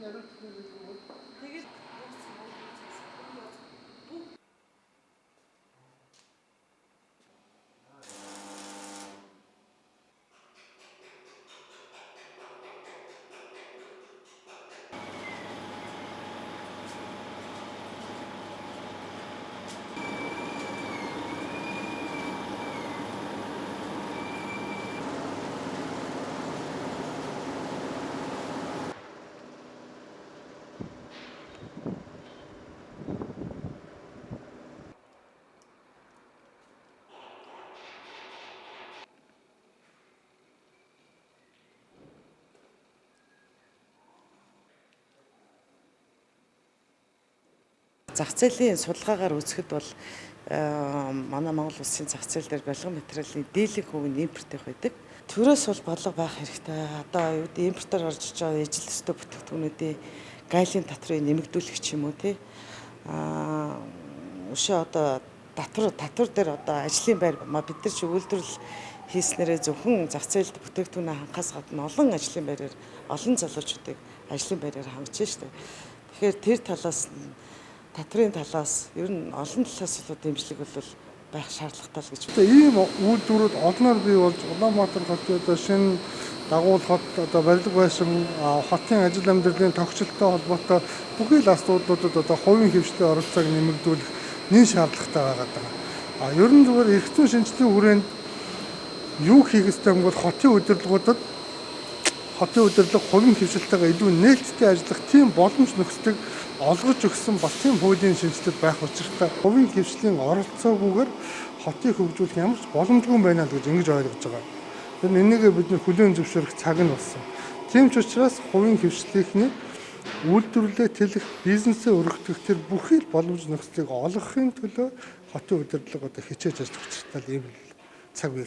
Тэгээд Зах зээлийн судалгаагаар үзэхэд бол манай Монгол улсын зах зээл дээр барилгын материалын дийлэнх хувь нь импортынх байдаг. Төрөөс бол бодлого байх хэрэгтэй. Одоо юу гэдэг импортоор орж иж байгаа ижил төстэй бүтээгдэхүүнүүдийн гайлын татрыг нэмэгдүүлэх ч юм уу тий. Аа өшөө одоо татвар дээр одоо ажлын байр бид нар чи үйлдвэрлэл хийснээрээ зөвхөн зах зээлд бүтээгдэхүүнээ хангахаас гадна олон ажлын байраар олон залуучуудыг ажлын байраар хангаж штэ. Тэгэхээр тэр талаас нь татврын талаас ер нь олон талаас бол дэмжлэг бол байх шаардлагатай л гэж. Ийм үйлдвэрүүд олноор бий болж Улаанбаатар хотын одоо шинэ дагуул хот одоо барилга байшин хотын ажил амьдралын тохичлолтой холбоотой бүхий л асуудлуудад одоо хувийн хэвшлийн оролцоог нэмэгдүүлэх нэн шаардлагатай байгаад байгаа. А ер нь зүгээр эрх зүйн шинжилгээний хүрээнд юу хийх ёстой юм бол хотын удирдлагуудад хотын удирдлага хувийн хэвшилтэйгээ илүү нээлттэй ажиллах тийм боломж нөхцөлийг олгож өгсөн бас тийм хуулийн шинжилэл байх учиртай. Хувийн хэвшлийн оролцоогүйгээр хотыг хөгжүүлэх ямар ч боломжгүй юм байна л гэж ингэж ойлгож байгаа. Тэр энийгээ бид нэр хүлээн зөвшөөрөх цаг нь болсон. Тийм ч учраас хувийн хэвшлийнхний үйлдвэрлэлээ тэлэх, бизнесээ өргөтгөх тэр бүхий л боломж нөхцөлийг олгохын төлөө хотын удирдлага одоо хичээж ажиллах учиртай л ийм цаг үе.